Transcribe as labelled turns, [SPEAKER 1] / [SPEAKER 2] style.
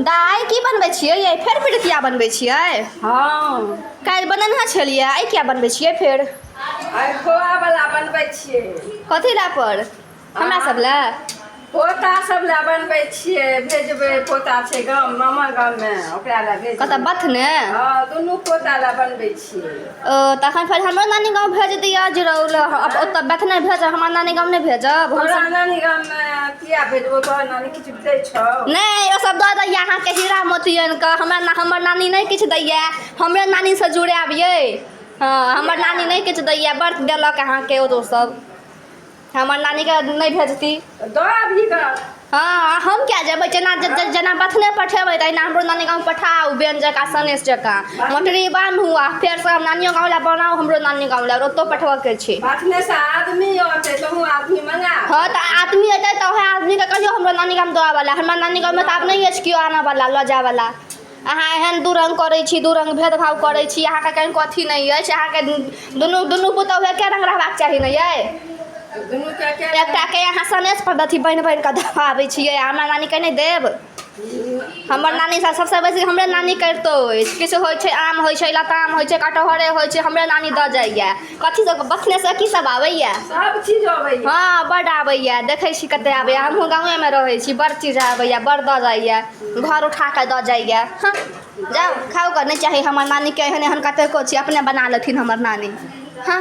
[SPEAKER 1] दाइ की बनबै छियै यै? फेर पिरुकिया बनबै छियै?
[SPEAKER 2] हँ।
[SPEAKER 1] काल्हि बनेने छलियै, आइ किया बनबै छियै फेर?
[SPEAKER 2] आइ खोआ वाला बनबै छियै।
[SPEAKER 1] कथी लए पर? हमरा सब लए?
[SPEAKER 2] पोता सब लए बनबै छियै, भेजबै। पोता छै गाम, मामा गाममे, ओकरा लए भेजबै।
[SPEAKER 1] कतऽ बथने?
[SPEAKER 2] हँ, दुनू पोता लए बनबै छियै।
[SPEAKER 1] ओ तखन फेर हमरो नानी गाँव भेज दिअ जरूर। ओतऽ बथने भेजब, हमर नानी गाँव नहि भेजब?
[SPEAKER 2] तोरा नानी गाममे किया भेजबौ? तोहर नानी किछु दै छौ?
[SPEAKER 1] नहि, ओ सब दऽ दैया अहाँके हीरा मोती आनि कऽ। हमरा हमर नानी नहि किछु दैया। हमरे नानीसँ जुड़ायब यै। हँ, हमर नानी नहि किछु दैया। बड़ देलक अहाँके ओ सब। हमर नानीके नहि भेजती।
[SPEAKER 2] दऽ अबही गऽ।
[SPEAKER 1] हँ, हम किया जेबै? जेना जेना बथने पठेबै, तहिना हमरो नानी गाँव पठाउ। बेन जकाँ, सनेस जकाँ मोटरी बान्हू आ फेरसँ हम नानियो गाँव लए बनाउ। हमरो नानी गाँव लए ओतौ पठबऽके छै।
[SPEAKER 2] बथनेसँ आदमी औतै, तहूँ आदमी मंगा।
[SPEAKER 1] हँ, तऽ आदमी एतै तऽ उएह आदमीके कहियौ हमरो नानी गाम दऽ आबऽ लए। हमरा नानी गाममे तऽ आब नहि अछि केओ आनऽवला, लऽ जायवला। अहाँ एहन दू रङ्ग करै छी, दू रङ्ग भेदभाव करै छी। अहाँके कनिको अथी नहि अछि। अहाँके दुनू दुनू पुतहु एके रङ्ग रहबाक चाही ने यै?
[SPEAKER 2] दुनूके एके।
[SPEAKER 1] एकटाके अहाँ सनेस पर अथी बान्हि बान्हि कऽ दऽ आबै छियै, आ हमरा नानीके नहि देब? हमर नानी सबसँ बेसी हमरे नानी करितो अछि। किछु होइ छै, आम होइ छै, लताम होइ छै, कटहरे होइ छै, हमरे नानी दऽ जाइए। कथी सब बथनेसँ की सब आबैए?
[SPEAKER 2] सब चीज अबैए।
[SPEAKER 1] हँ, बड्ड आबैए। देखै छी कते आबैए। हमहूँ गाँवेमे रहै छी। बड़ चीज आबैए, बड़ दऽ जाइए, घर उठा कऽ दऽ जाइए। हँ, जाउ खाउ गऽ। नहि चाही हमर नानीके। एहन एहन कतेको छै, अपने बना लेथिन हमर नानी। हँ।